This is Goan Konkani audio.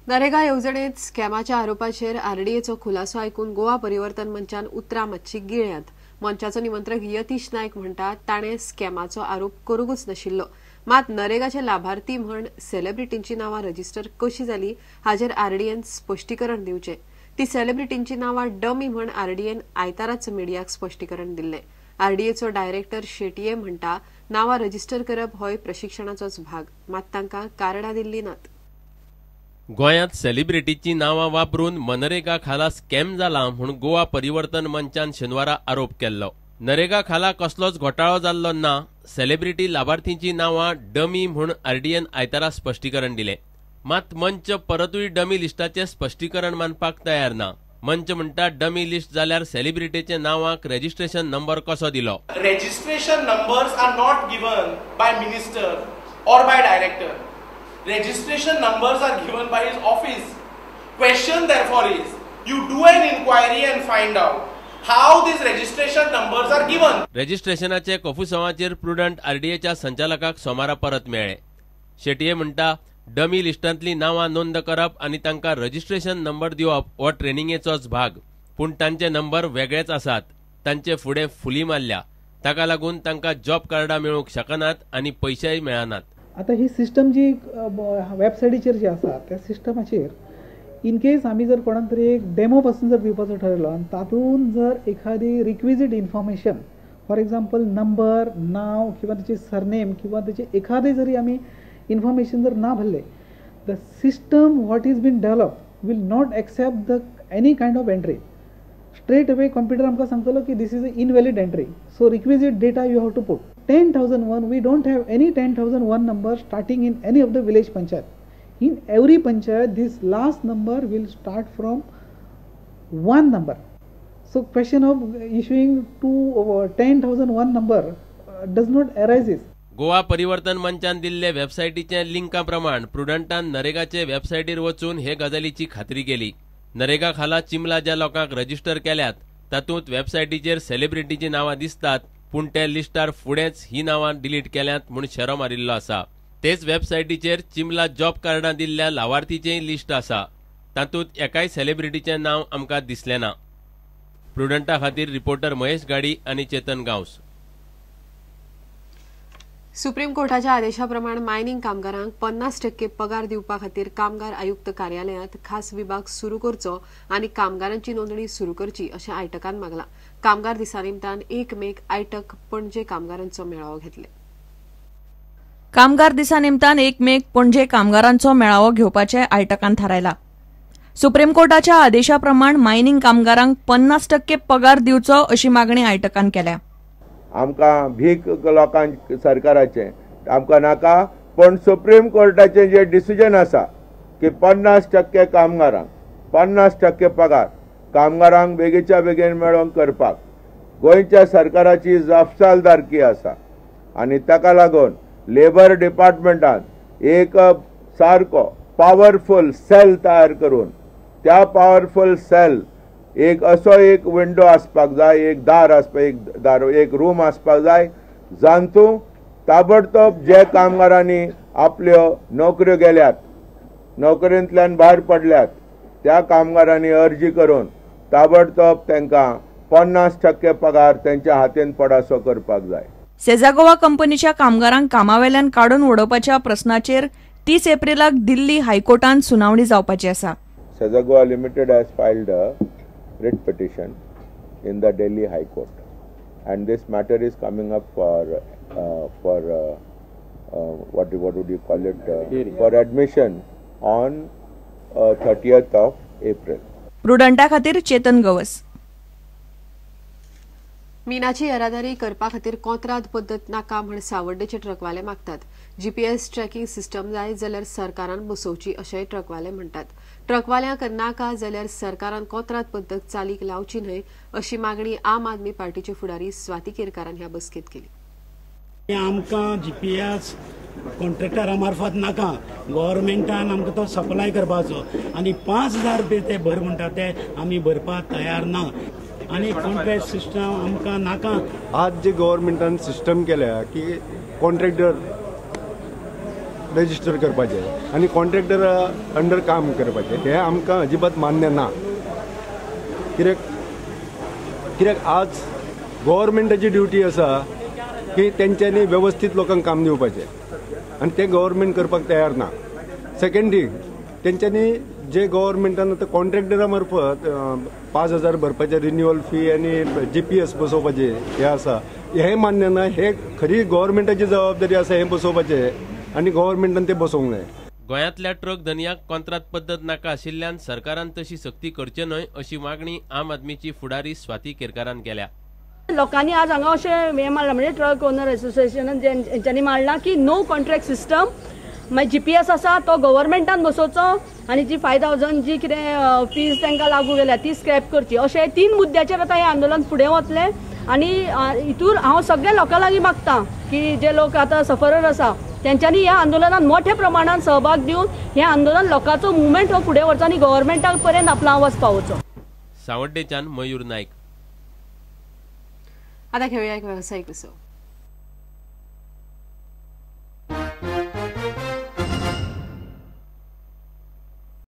नरेगा येवजणेत स्कॅमाच्या आरोपाचेर आरडीएचो खुलासो आयकून गोवा परिवर्तन मंचान उतरां मातशी गिळ्यांत. मंचाचो निमंत्रक यतीश नायक म्हणटा ताणें स्कॅमाचो आरोप करूंकच नाशिल्लो. मात नरेगाचे लाभार्थी म्हण सेलिब्रिटींची नांवां रजिस्टर कशी जाली हाचेर आरडीएन स्पश्टीकरण दिवचें. ती सेलिब्रिटींची नांवां डमी म्हण आरडीएन आयताराच मिडियाक स्पश्टीकरण दिल्लें. आरडीएचो डायरेक्टर शेटये म्हणटा नांवां रजिस्टर करप होय प्रशिक्षणाचोच भाग, मात तांकां कार्डां दिल्लीं नात. गोंयांत सेलिब्रिटीची नांवां वापरून मनरेगा खाला स्कॅम जाला म्हूण गोवा परिवर्तन मंचान शेनवारा आरोप केल्लो. नरेगा खाला कसलोच घोटाळो जाल्लो ना, सेलिब्रिटी लाभार्थींची नांवां डमी म्हूण आरडीएन आयतारा स्पश्टीकरण दिलें. मात मंच परतूय डमी लिस्टाचें स्पश्टीकरण मानपाक तयार ना. मंच म्हणटा डमी लिस्ट जाल्यार सेलिब्रिटीच्या नांवांक रजिस्ट्रेशन नंबर कसो दिलो? Registration numbers are not given by minister or by director. Registration numbers are given by his office. Question therefore is, you do an inquiry and find out how these registration numbers are given. रजिस्ट्रेशनाचे कोफुसांवाचेर प्रुडंट आरडीएच्या संचालकाक सोमारा परत मेळ्ळे. शेटये म्हणटा डमी लिस्टांतली नांवां नोंद करप आनी तांकां रजिस्ट्रेशन नंबर दिवप हो ट्रेनिंगेचोच भाग, पूण तांचे नंबर वेगळेच आसात. तांचे फुडें फुली मारल्या, ताका लागून तांकां जॉब कार्डां मेळूंक शकनात आनी पयशेय मेळनात. आतां ही सिस्टम जी वेबसायटीचेर जी आसा त्या सिस्टमाचेर इन केस आमी जर कोणाक तरी एक डेमो पासून जर दिवपाचो ठरयलो आनी तातूंत जर एखादी requisite information, for example number, नांव किंवा ताची सरनेम किंवा ताचे एखादें जरी आमी इन्फॉर्मेशन जर ना भरलें, the system what is been develop will not accept the any kind of entry. Straight away computer आमकां सांगतलो की this is a invalid entry, so requisite data you have to put. 10,001, we don't have any 10,001 number starting in any of the village panchayat. In every panchayat, this last number will start from one number. So question of issuing 10,001 number does not arises. Goa Parivartan मंचान दिल्ले वेबसायटीचे लिंका प्रमाण प्रुडंटान नरेगाचे वेबसायटीर वचून हे गजालीची खात्री केली. नरेगा खाला चिमला ज्या लोकांक रजिस्टर केल्यात तातूंत वेबसायटीचेर सेलिब्रिटीची नांवां दिसतात, पूण त्या लिस्टार फुडेंच ही नांवां डिलीट केल्यांत म्हूण शेरो मारिल्लो आसा. तेच वेबसायटीचेर चिमला जॉब कार्डां दिल्ल्या लावार्थीचेंय लिस्ट आसा, तातूंत एकाय सेलिब्रिटीचें नांव आमकां दिसलें ना. प्रुडंटा खातीर रिपोर्टर महेश गाडी आनी चेतन गांवस. सुप्रीम कोर्टाच्या आदेशा प्रमाण मायनिंग कामगारांक 50% पगार दिवपा खातीर कामगार आयुक्त कार्यालयांत खास विभाग सुरू करचो आनी कामगारांची नोंदणी सुरू करची अशें आयटकान मागलां. कामगार दिसा निमतान 1 मेक आयटक पणजे कामगारांचो मेळावो घेतले. कामगार दिसा निमतान 1 मेक पणजे कामगारांचो मेळावो घेवपाचें आयटकान थारायला. सुप्रीम कोर्टाच्या आदेशा प्रमाण मायनिंग कामगारांक 50% पगार दिवचो अशी मागणी आयटकान केल्या. आमकां भीक लोकांक सरकाराचें आमकां नाका, पण सुप्रीम कोर्टाचें जें डिसिजन आसा की 50% कामगारांक 50% पगार कामगारांक बेगीच्या बेगीन मेळोवंक करपाक गोंयच्या सरकाराची जापसालदारकी आसा आनी ताका लागून लेबर डिपार्टमेंटान एक सारको पावरफूल सेल तयार करून त्या पावरफूल सेल एक असो एक विंडो आसपाक जाय, एक दार आसपाक, एक दार, एक रूम आसपाक जाय जांतू ताबडतोब जे कामगारांनी आपल्यो नोकऱ्यो गेल्यात, नोकरेंतल्यान भायर पडल्यात त्या कामगारांनी अर्जी करून ताबडतोब तांकां 50% पगार त्यांच्या हातीन पडासो करपाक जाय. सेझा गोवा कंपनीच्या कामगारांक कामावेल्यान काडून उडोवपाच्या प्रस्नाचेर 30 एप्रिलाक दिल्ली हायकोर्टान सुनावणी जावपाची आसा. Seza Goa limited has filed a writ petition in the Delhi High Court, and this matter is coming up for what would you call it, for admission on 30th of April. प्रुडंटा खातीर चेतन गवस. मिनाची येरादारी करपा खातीर कोंत्राद पद्दत नाका म्हण सावर्डेचे ट्रकवाले मागतात. जीपीएस ट्रॅकिंग सिस्टम जाय जाल्यार सरकारान बसोवची अशेंय ट्रकवाले म्हणटात. ट्रकवाल्यांक नाका जाल्यार सरकारान कोंत्राद पद्दत चालीक लावची न्हय अशी मागणी आम आदमी पार्टीचे फुडारी स्वाती केरकारान ह्या बसकेंत केली. आमकां जीपीएस कॉन्ट्रॅक्टरा मार्फत नाका, गव्हर्मेंटान आमकां तो सप्लाय करपाचो आनी 5,000 रुपये ते भर म्हणटा ते आमी भरपाक तयार ना आनी कॉन्ट्रॅक्ट सिस्टम आमकां नाका. आज जे गव्हर्मेंटान सिस्टम केल्या की कॉन्ट्रॅक्टर रजिस्टर करपाचें आनी कॉन्ट्रॅक्टरा अंडर काम करपाचें हें आमकां अजिबात मान्य ना. कित्याक कित्याक आज गव्हर्मेंटाची ड्युटी आसा की तेंच्यांनी वेवस्थीत लोकांक काम दिवपाचें आनी तें गव्हर्मेंट करपाक तयार ना. सेकंड थींग, तेंच्यांनी जे गव्हर्मेंटान आतां कॉन्ट्रॅक्टरा मार्फत 5,000 भरपाचे रिन्युअल फी आनी GPS बसोवपाचे हें आसा, हें मान्य ना. हे खरी गव्हर्मेंटाची जबाबदारी आसा हें बसोवपाचें आनी गव्हर्मेंटान तें बसोवंक जाय. गोंयांतल्या ट्रक धनयांक कॉन्त्रात पद्दत नाका आशिल्ल्यान सरकारान तशी सक्ती करची न्हय अशी मागणी आम आदमीची फुडारी स्वाती केरकारान केल्या. लोकांनी आज हांगा अशें हें मारलां, म्हणजे ट्रक ओनर एसोसिएशनान हेंच्यांनी मारलां की नो कॉन्ट्रॅक्ट सिस्टम, मागीर GPS आसा तो गव्हर्मेंटान बसोवचो आनी जी 5,000 जी कितें फीज तांकां लागू केल्या ती स्क्रॅप करची. अशे 3 मुद्द्याचेर आतां हें आंदोलन फुडें वतलें आनी हितूर हांव सगळ्या लोकां लागीं मागता की जे लोक आतां सफरर आसा तेंच्यांनी ह्या आंदोलनान मोठ्या प्रमाणान सहभाग दिवन हें आंदोलन लोकांचो मुवमेंट हो फुडें व्हरचो आनी गव्हर्मेंटा पर्यंत आपलो आवाज पावोवचो. सावड्डेच्यान मयूर नायक. आता घेऊया एक व्यावसायिक विसव.